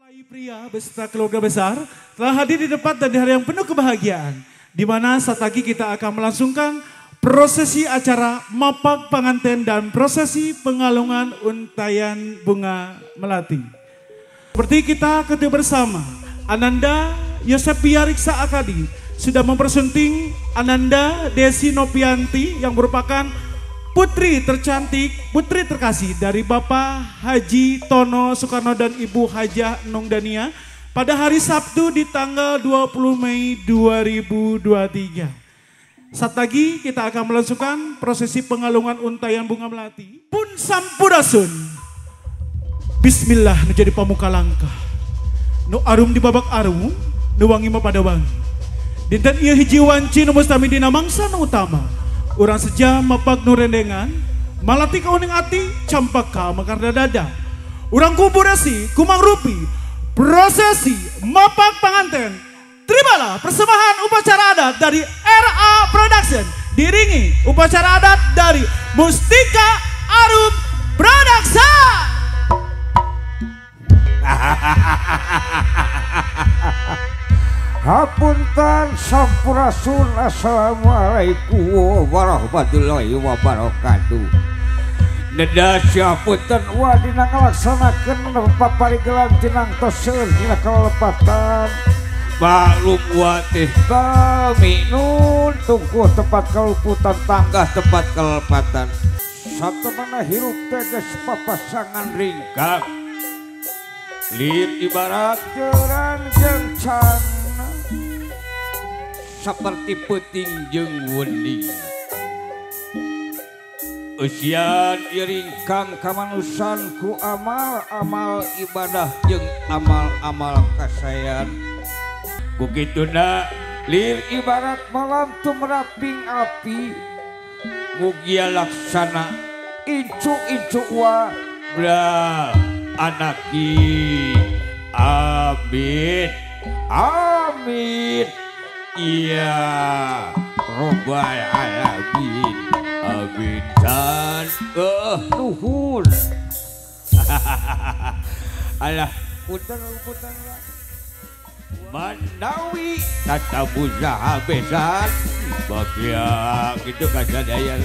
Mempelai pria beserta keluarga besar telah hadir di tempat dan di hari yang penuh kebahagiaan, di mana saat lagi kita akan melangsungkan prosesi acara mapak pengantin dan prosesi pengalungan untayan bunga melati. Seperti kita ketahui bersama, Ananda Yosep Riksa Akadi sudah mempersunting Ananda Desi Nopianti yang merupakan putri tercantik, putri terkasih dari Bapak Haji Tono Soekarno dan Ibu Hajah Nung Dania pada hari Sabtu di tanggal 20 Mei 2023. Saat lagi kita akan melangsungkan prosesi pengalungan untayan bunga melati. Pun sampurasun. Bismillah nu jadi pamuka langkah. Nu arum di babak arum, nu wangi mah pada wangi. Dinten ieu hiji wanci nu mustami dina mangsa nu utama. Urang seja mapak nu rendengan, malati kauning ati, campaka mekar dada. Urang kuburasi, kumang rupi, prosesi mapak panganten. Terimalah persembahan upacara adat dari RA Production, diiringi upacara adat dari Mustika Arum Production. Hapunten sampurasun, assalamualaikum warahmatullahi wabarakatuh. Neda siapunten wa dina ngalaksanakeun paparigelan tinang tos seueur dina kalepatan. Maklum wa teh kami nun tungku tempat kaluputan tanggah tempat kalepatan. Satemana hirup teh geus papasangan ringkang. Lir ibarat jeuran jeung cana, seperti peuting jeung wening. Eusian iringkang kamanusan ku amal-amal ibadah jeung amal-amal kasayan. Ku kituna lir ibarat malam tumraping api, mugia laksana incu-incu wa bra anaki. Amin amin iya robbal alamin. Amin dan nuhun. Alah putar putar manawi tata buza besan bagia gitu kasadaya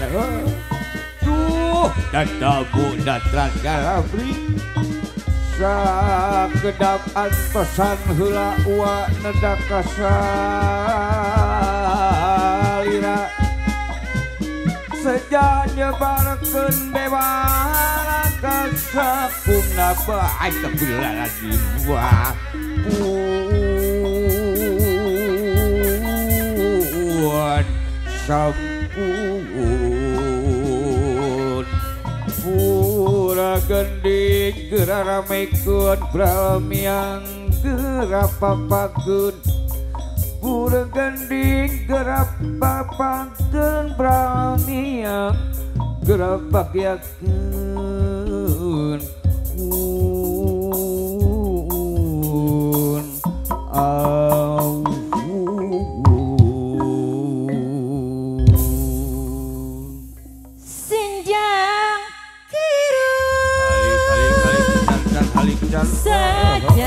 tuh tata buza galabri sakedap antosan heula wa neda kasalira seja nyebarkeun bewara kasakumna bae teu wa pun sampun pura gending geura ramekeun bramiang geura papakeun pura gending geura papakeun bramiang geura bagyakeun un au. Saja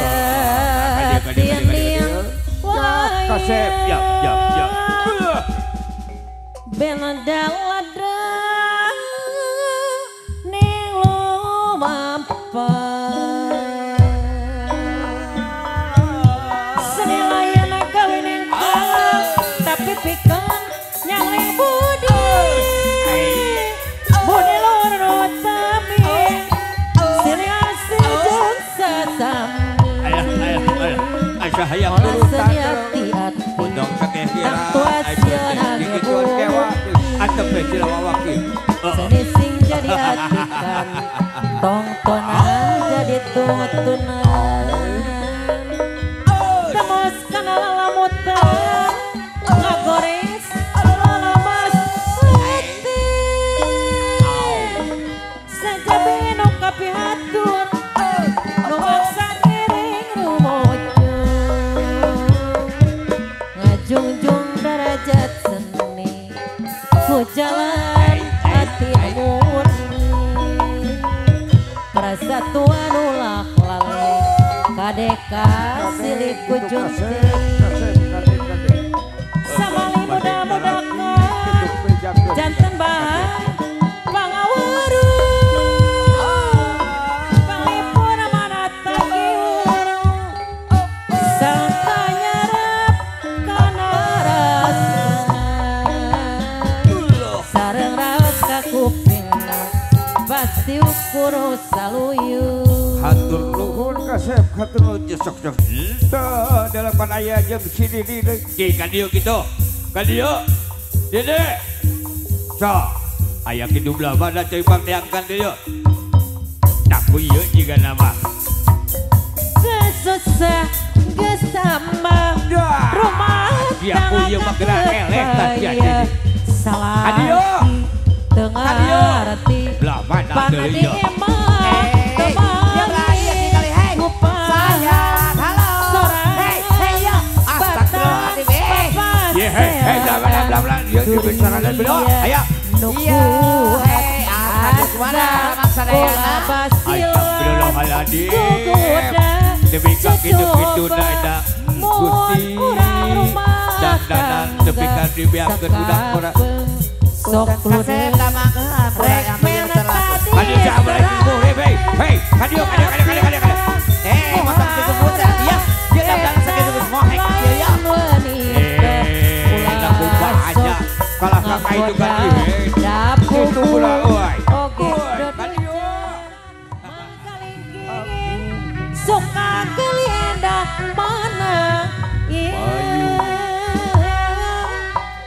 ya Seni sing jadi atikan, tongtonan jadi tuntunan. Temos kana lalamutan, ngagores lalamas hati. Sajabe nu kapihatur, nu maksa ngiring rumojong. Ngajungjung derajat seni, ku jalan hati murni. Persatuan ulah lalai. Kadeka silih ku junti samali muda-mudakan janten bahan pangaweru panglipur manata giur sangka nyarap kana rasa sareng raos ka kuping pasti ukur saluyu. Hatur nuhun kasep hatur nuhun sok sok delapan aya jeung sini di ki ka dieu kitu ka dieu dede sok aya kitu belah mana cai pangdiangkan dieu tak ku ieu jiga nama geus susah geus tambah rumah tangga ieu mah geura eleh tah sia salah ka dieu teu ngarti belah mana deui ieu. Hei, bla bla bla bla, dia bicara dan beliau, ayo. Iya, hei, aduh kemana maksadayana? Astagfirullahaladzim. Demi kaki itu nada Gusti dan dan demi kaki biarkan udah kurang. Sok kasep damang rek Kadieu assalamualaikum hei hei kadieu kadieu kadieu kadieu kadieu. Eh, masa disebut ya? Dia dalam sakitu mohek ieu ya. Aja kalah kakak itu kan itu pula oi. Oke, suka kelindah mana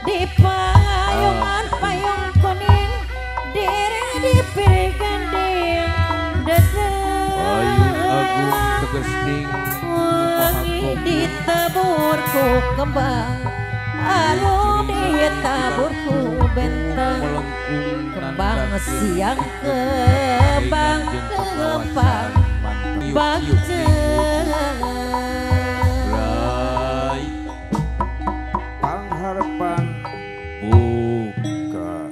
di payungan payung kuning diri di piring gending payung agung tegesning wangi ditaburku kembang anu ditaburku benteng kembang siang kembang kembang bagja pangharapan buka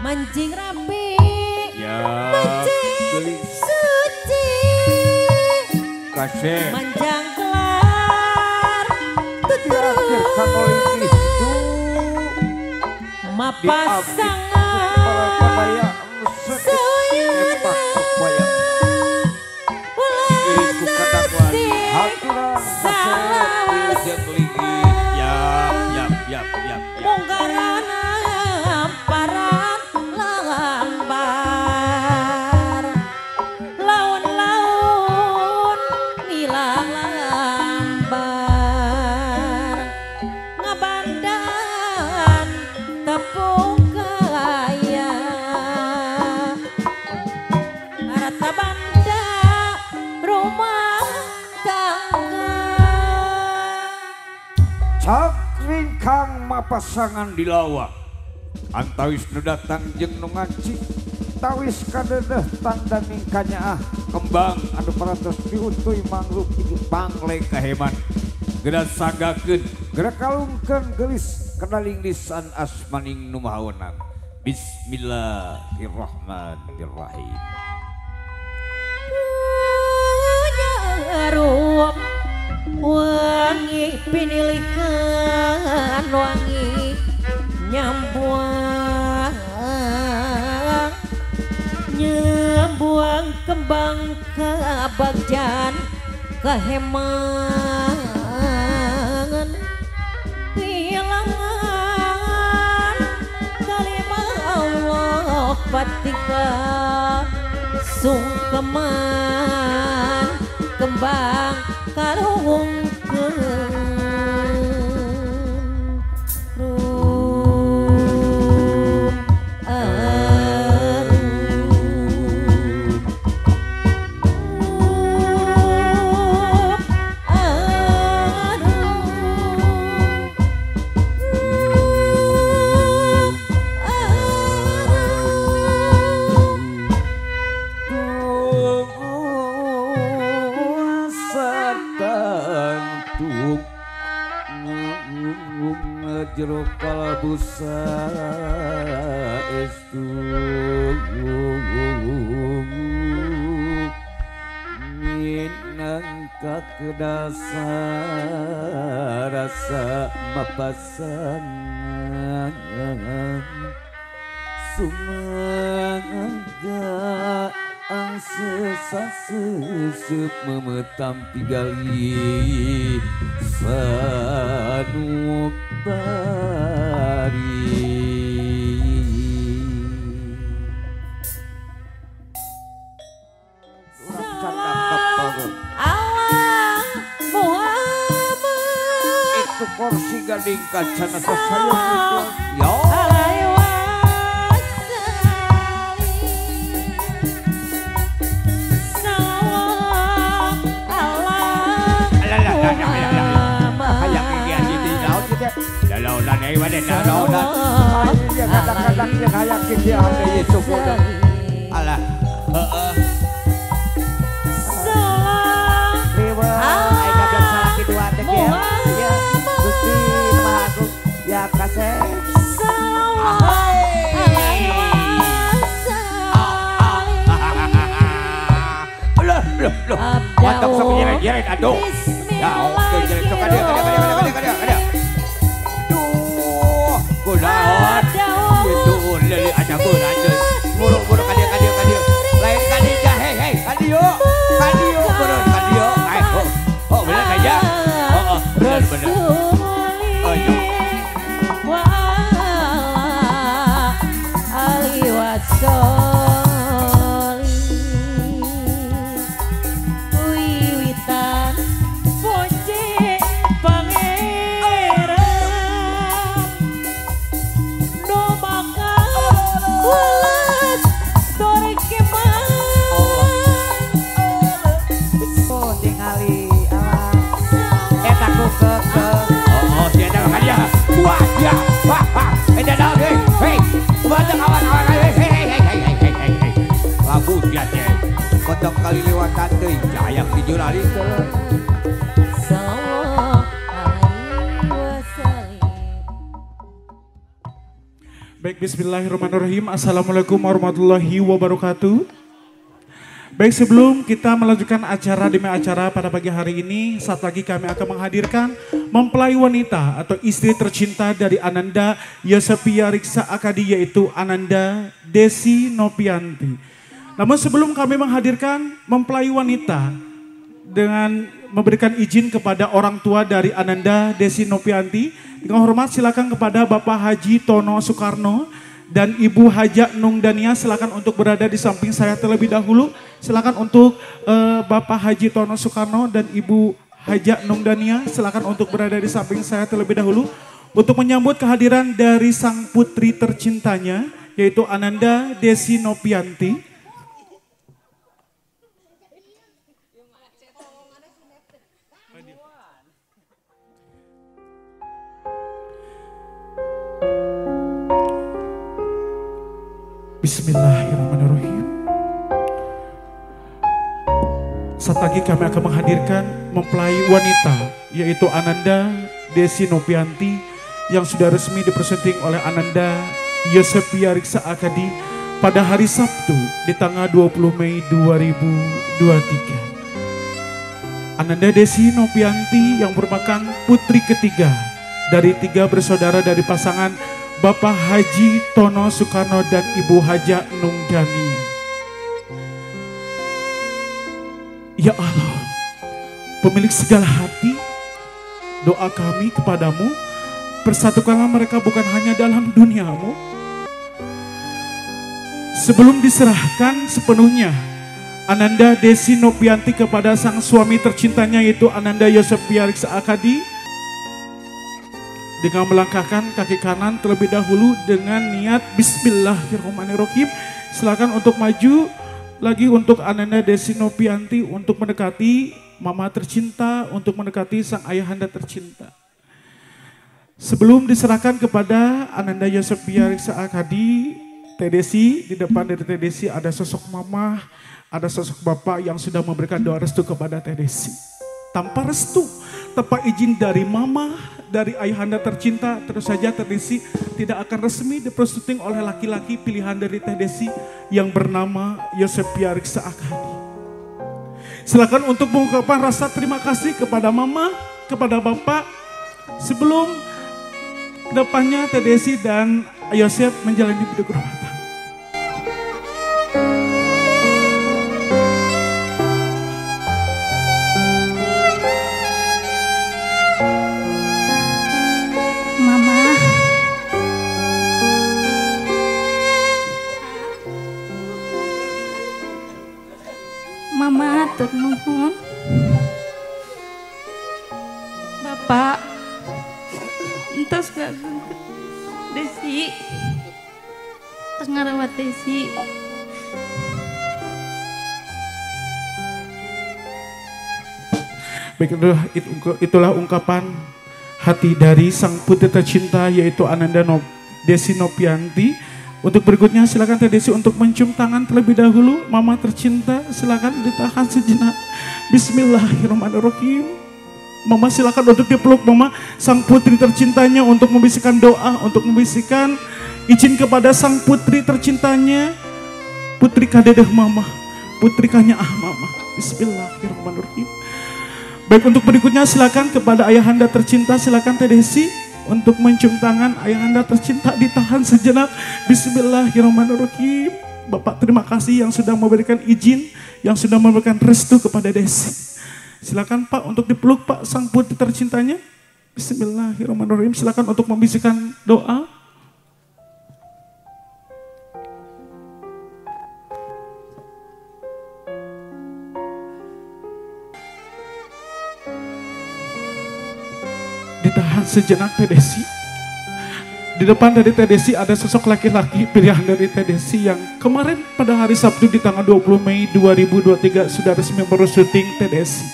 Mancing rapi, ya, mancing suci, kasih, manjang kelar, tuturun, mapasangan, suyuna, ulah sasih, salah, yap, yap, munggarana paran lambar, laun-laun ngilang lambar, ngabandan tepung kaya, harta banda rumah tangga. Cakringkang mapasangan dilawak. Antawis nu datang jeung nu ngaci, tawis kadeudeeh tanda ningkanyaah kembang anu parantos diutuy mangrup di pangleng kaheman. Geura sanggakeun, geura kalungkeun geulis kedaling lisan asmaning nu maha wenang. Bismillahirrahmanirrahim. Punya wangi pinilikan wangi nyambuang nyembuang kembang kabagjan kehemangan hilangan kalimah Allah patika sungkeman kembang kalungkeun jero kalabusa estu minangka kedasa rasa mapasangan sumangga angsa sesep memetam pigali sanubari. Allah Muhammad itu kursi gading kancana saya itu ya. Kadang-kadang yang hayang kieu aya suku alah heeh riweuh aya gablek salaki dua teh kieu Gusti Maha Agung ya kasih loh loh loh mantap sok nyeret-nyeret aduh ya oke nyeret sok ka dieu ka dieu ka dieu ka dieu duh kunaon gitu leuli ada beurang buru-buru ka dieu ka dieu ka dieu lain ka dieu hei hei ka dieu beureun ka dieu eh oh oh bener ka ya oh oh bener bener ayo wa ali wasoli wiwitan poce pangeran no bakal welas torkeman oh tingali alah eta ku keukeuh oh oh si eta ka dia wah dia wah wah eta naon hei hei kumaha teh kawan kawan hei hei hei hei hei hei hei lagu sia teh kotok kali lewatan teuing hayang dijurali teh. Baik, bismillahirrahmanirrahim. Assalamualaikum warahmatullahi wabarakatuh. Baik, sebelum kita melanjutkan acara demi acara pada pagi hari ini, saat lagi kami akan menghadirkan mempelai wanita atau istri tercinta dari Ananda Yosepia Riksa Akadi, yaitu Ananda Desi Nopianti. Namun sebelum kami menghadirkan mempelai wanita dengan memberikan izin kepada orang tua dari Ananda Desi Nopianti, dengan hormat silakan kepada Bapak Haji Tono Soekarno dan Ibu Haja Nung Dania, silakan untuk berada di samping saya terlebih dahulu. Silakan untuk Bapak Haji Tono Soekarno dan Ibu Haja Nung Dania, silakan untuk berada di samping saya terlebih dahulu untuk menyambut kehadiran dari sang putri tercintanya, yaitu Ananda Desi Nopianti. Bismillahirrahmanirrahim. Saat lagi kami akan menghadirkan mempelai wanita, yaitu Ananda Desi Nopianti yang sudah resmi dipresenting oleh Ananda Yosep Yariksa Akadi pada hari Sabtu di tanggal 20 Mei 2023. Ananda Desi Nopianti yang merupakan putri ketiga dari 3 bersaudara dari pasangan Bapak Haji Tono Soekarno dan Ibu Haja Nung Dania. Ya Allah, pemilik segala hati, doa kami kepadamu, persatukanlah mereka bukan hanya dalam duniamu. Sebelum diserahkan sepenuhnya Ananda Desi Nopianti kepada sang suami tercintanya yaitu Ananda Yosep Yariksa Akadi, dengan melangkahkan kaki kanan terlebih dahulu dengan niat Bismillahirrahmanirrahim. Silakan untuk maju lagi untuk Ananda Desi Nopianti untuk mendekati mama tercinta, untuk mendekati sang ayahanda tercinta. Sebelum diserahkan kepada Ananda Yosep Yariksa Akadi, Teh Desi, di depan dari Teh Desi ada sosok mama, ada sosok bapak yang sudah memberikan doa restu kepada Teh Desi. Tanpa restu, tanpa izin dari mama, dari ayahanda tercinta, terus saja Teh Desi tidak akan resmi diprostituting oleh laki-laki pilihan dari Teh Desi yang bernama Yosep Yariksa Akadi. Silakan untuk mengungkapkan rasa terima kasih kepada mama, kepada bapak, sebelum depannya Teh Desi dan Yosep menjalani hidup rumah tangga. Mama, Mama atur nuhun. Bapak, entos gak Desi, entos ngarawat Desi. Baik, itulah ungkapan hati dari sang putri tercinta yaitu Ananda Desi Nopianti. Untuk berikutnya silakan Teh Desi untuk mencium tangan terlebih dahulu. Mama tercinta, silakan ditahan sejenak. Bismillahirrahmanirrahim. Mama silakan untuk dipeluk mama sang putri tercintanya untuk membisikkan doa, untuk membisikkan izin kepada sang putri tercintanya, putri kadedeh mama, putri kanyaah mama. Bismillahirrahmanirrahim. Baik, untuk berikutnya silakan kepada ayahanda tercinta, silakan Teh Desi untuk mencium tangan ayahanda tercinta, ditahan sejenak. Bismillahirrahmanirrahim. Bapak terima kasih yang sudah memberikan izin, yang sudah memberikan restu kepada Desi. Silakan Pak untuk dipeluk Pak sang putri tercintanya. Bismillahirrahmanirrahim. Silakan untuk membisikkan doa. Ditahan sejenak Teh Desi. Di depan dari Teh Desi ada sosok laki-laki pilihan dari Teh Desi yang kemarin pada hari Sabtu di tanggal 20 Mei 2023 sudah resmi syuting Teh Desi.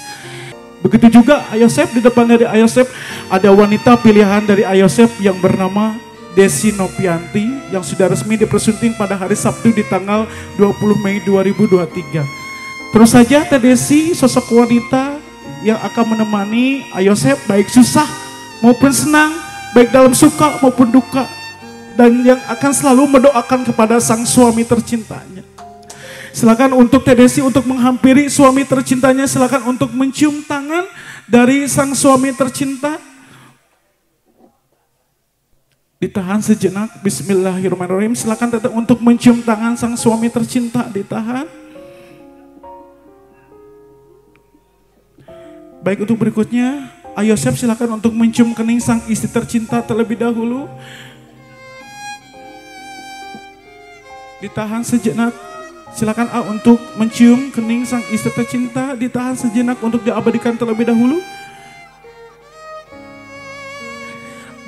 Begitu juga Ayosep, di depan dari Ayosep ada wanita pilihan dari Ayosep yang bernama Desi Nopianti yang sudah resmi dipersunting pada hari Sabtu di tanggal 20 Mei 2023. Terus saja Teh Desi, sosok wanita yang akan menemani Ayosep baik susah maupun senang, baik dalam suka maupun duka, dan yang akan selalu mendoakan kepada sang suami tercintanya. Silakan untuk Teh Desi untuk menghampiri suami tercintanya, silakan untuk mencium tangan dari sang suami tercinta. Ditahan sejenak, bismillahirrahmanirrahim. Silakan tetap untuk mencium tangan sang suami tercinta, ditahan. Baik, untuk berikutnya, Ayosep silakan untuk mencium kening sang istri tercinta terlebih dahulu. Ditahan sejenak. Silakan A untuk mencium kening sang istri tercinta, ditahan sejenak untuk diabadikan terlebih dahulu.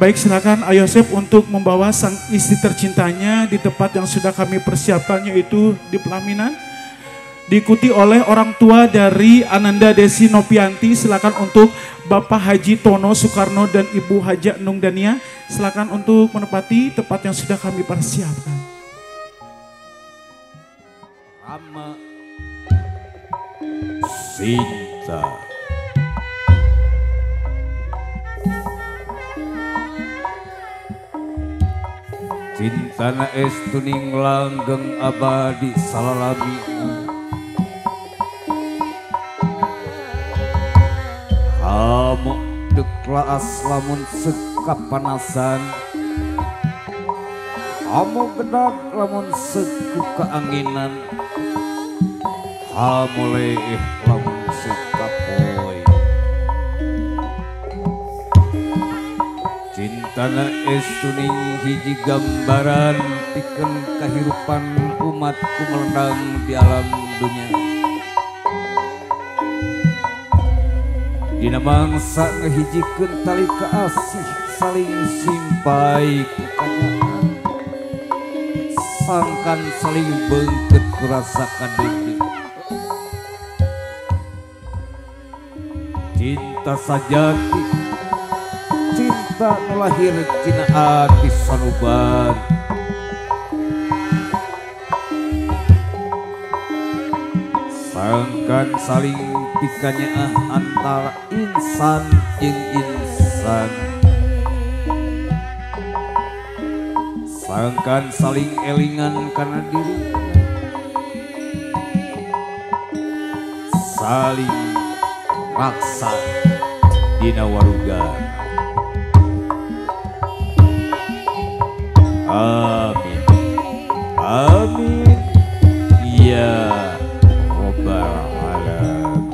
Baik, silakan Ayosep untuk membawa sang istri tercintanya di tempat yang sudah kami persiapkan, yaitu di pelaminan. Diikuti oleh orang tua dari Ananda Desi Nopianti. Silakan untuk Bapak Haji Tono Soekarno dan Ibu Haja Nung Dania. Silakan untuk menempati tempat yang sudah kami persiapkan. Rama Sinta. Cintana estuning langgeng abadi salalami. Hamu deklaas lamun sekapanasan, hamu gedak lamun seku keanginan, hamu leeh lamun sekapoy. Cintana estuning hiji gambaran pikeun kahirupan umat kumelendang di alam dunia. Dina mangsa ngahijikeun tali kaasih saling simpai ku kanyaan, sangkan saling beungkeut ku rasa kadeudeuh. Cinta sajati, cinta nu lahir tina ati sanuban. Sangkan saling pikanyaah antara insan jeung insan, sangkan saling elingan kana diri, saling raksa dina warugan. Amin amin ya robbal alamin.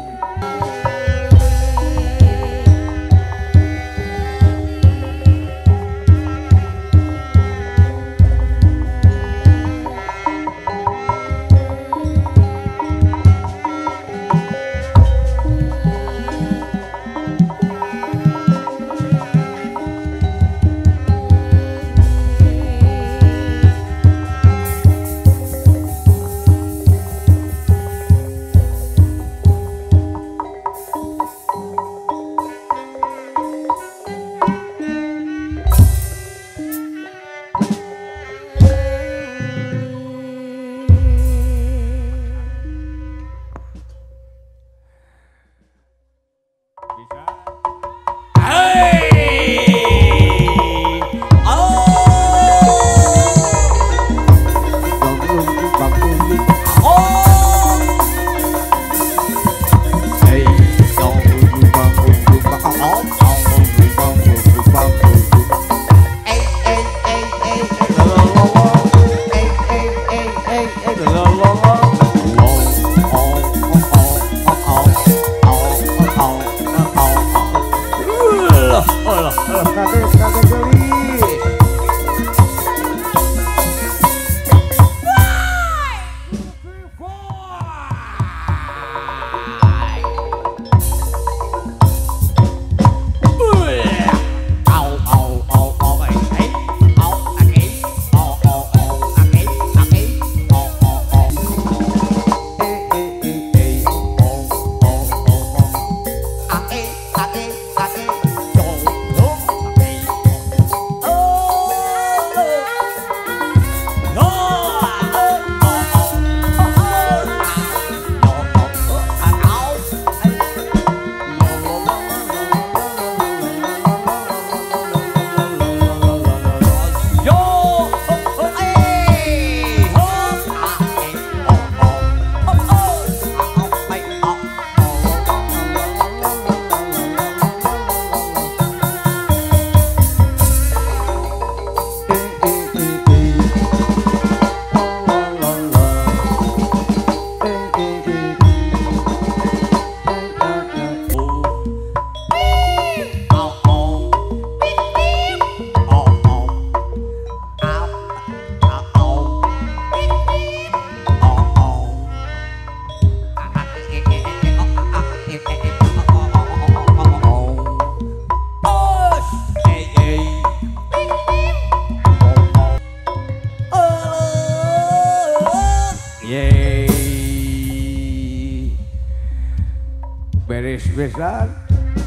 Beres besar,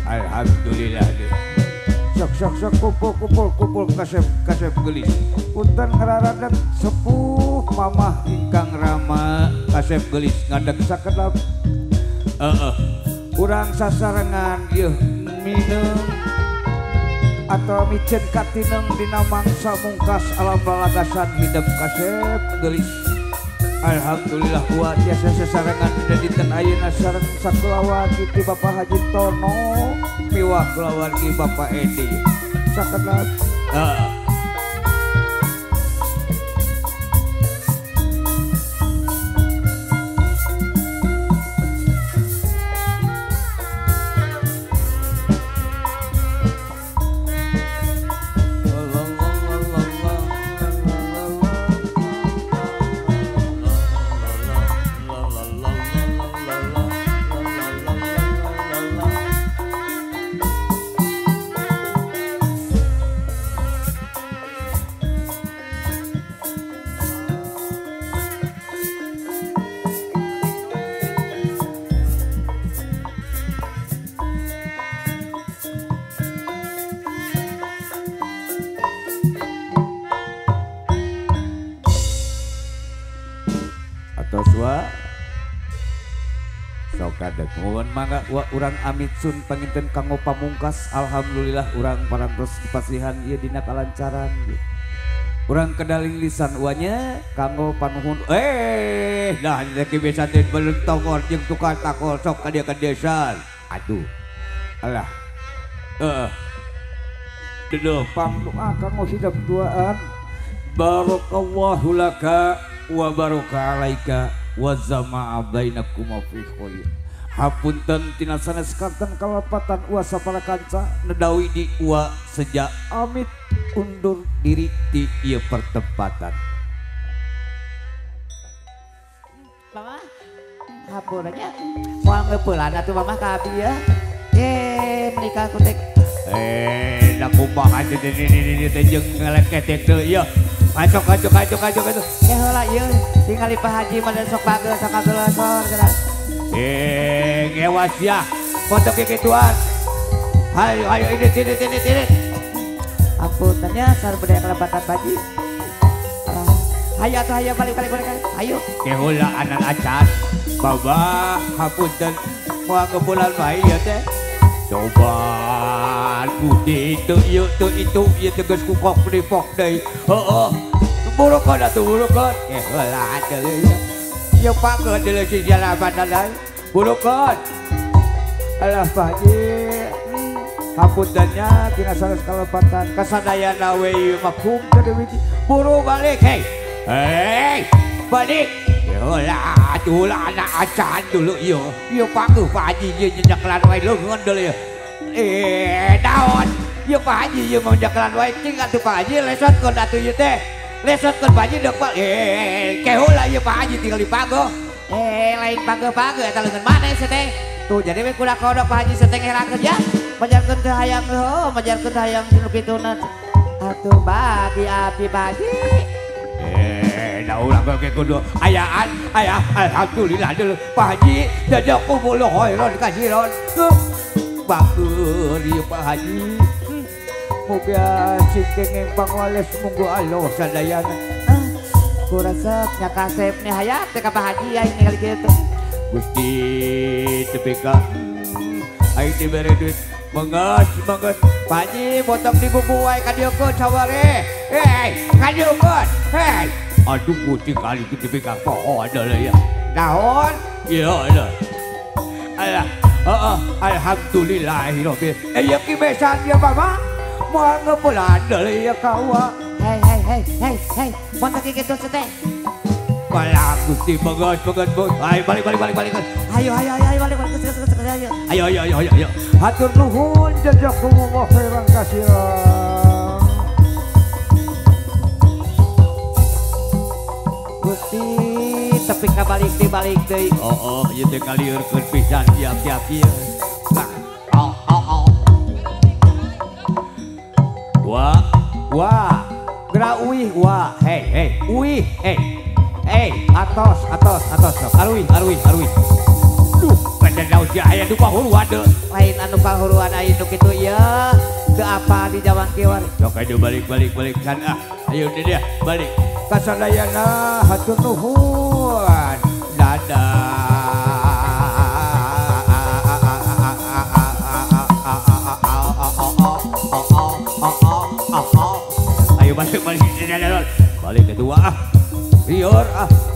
alhamdulillah deh. Sok sok sok kumpul kumpul kumpul kasep kasep gelis. Punten ngararadat sepuh mamah ingkang rama kasep gelis ngadeg sakedap. Urang sasarengan ieu minum Atau miceun katineng dina mangsa mungkas alam lalagasan hidep kasep geulis. Alhamdulillah wa tiasa sasarengan dina dinten ayeuna sareng sakulawargi ti Bapak Haji Tono miwah kulawargi Bapak Edi. Sakedap Mohon mangga wa urang amit sun panginten kanggo pamungkas. Alhamdulillah urang parantos dipasihan ieu dina kalancaran. Urang kedaling lisan uanya kanggo panuhun. Nah teh biasa teh belum tongor jeung tukang takol sok ka dieu ka desa. Aduh. Alah. Heeh. Deudeuh pangdoa kanggo hidup duaan. Barakallahu laka wa baraka alaika wa zama'a bainakum fi khair. Hapunten tina sanes kanten kalepatan ua sapara kanca nedawi di ua sejak amit undur diri di ieu pertempatan. Mama hapunanya moal ngeupelan atuh mama ka abi ya. Menikah ku teh. Da kumaha teh teh jeung ngeleketek teh ieu. Acok acok acok acok acok. Heula ieu tingali Pak Haji mah sok bageul sok kagelosor geura. Ngewas ya, foto kekituan. Ayo, ayo, ini, sini, sini, sini. Ampun, tanya sar budaya kelepatan Pak Haji. Hayo atuh, hayo balik, balik, balik, ayo. Keheula anan acan, baba, hapunten, moal kebulan bae ieu teh. Coba putih itu, ieu teu itu, ieu teh geus kukok dipok deui. Heueuh, burukeun atuh burukeun. Keheula deui. Ieu panggeun deui si jalaban deui. Burukeun. Alah Pak Haji, hapuntennya tina sanes kalepatan kasadayana we ieu mafhum teh deui. Buru balik, hei. Hei, balik. Yolah, atulah anak acan dulu yo. Yo pangeuh Pak Haji ieu nyekelan wae leungeun deui. Naon? Ieu Pak Haji ieu mah nyekelan wae cing atuh Pak Haji lesotkeun atuh ieu teh. Lesotkeun Pak Haji deuk Pak. Keheula ieu Pak Haji tinggal dipagoh. Lain pageuh-pageuh eta leungeun maneh sia teh. Tuh jadi we kuda kodok Pak Haji seteng herakeun ya. Majarkeun teu hayang heuh, majarkeun teu hayang tinu kituna. Atuh bagi abdi Pak Haji. Da urang ge kudu ayaan, aya alhamdulillah dulu Pak Haji jazakumullahu khairan katsiran. Bagus ieu Pak Haji. Mugia sing kenging pangwales munggo Allah sadayana. Ku resep nya kasep nih hayat teh ka Pak Haji aing ningali kitu. Gusti tepi ka aing dibere duit menges menges Pak Haji botong di bubu wae ka dieu keun saware. Hei, ka dieu keun. Hei. Aduh Gusti kali itu tepi ka poho adalah ya. Naon? Iya ada. Alah, heeh, alhamdulillahirabbil. Ieu ki besan ieu mama. Moal ngeupelan deui ieu ka uwa. Hei hei hei hei hei, mun teh kitu teh. Malah Gusti bagus bagus bagus. Ayo balik balik balik balik. Ayo ayo ayo balik balik kes kes ayo. Ayo ayo ayo ayo ayo. Hatur nuhun jazakumullah khairan katsiran. Gusti tapi ka balik deui balik deui. Oh ieu teh kaliurkeun pisan tiap-tiap ieu. Nah, oh oh oh. Wah, wah. Geura uih wah. Hei hei, uih hei. Hei, atos atos atos sok. Aruih aruih aruih. Duh, pada daun sia aya nu pahuruan deui. Lain anu pahuruan aya nu kitu ieu. Teu apa di jawang kieu. Sok ayo balik balik balik san ah. Ayo dia balik. Kasadayana hatur nuhun. Dadah. Lieur ah.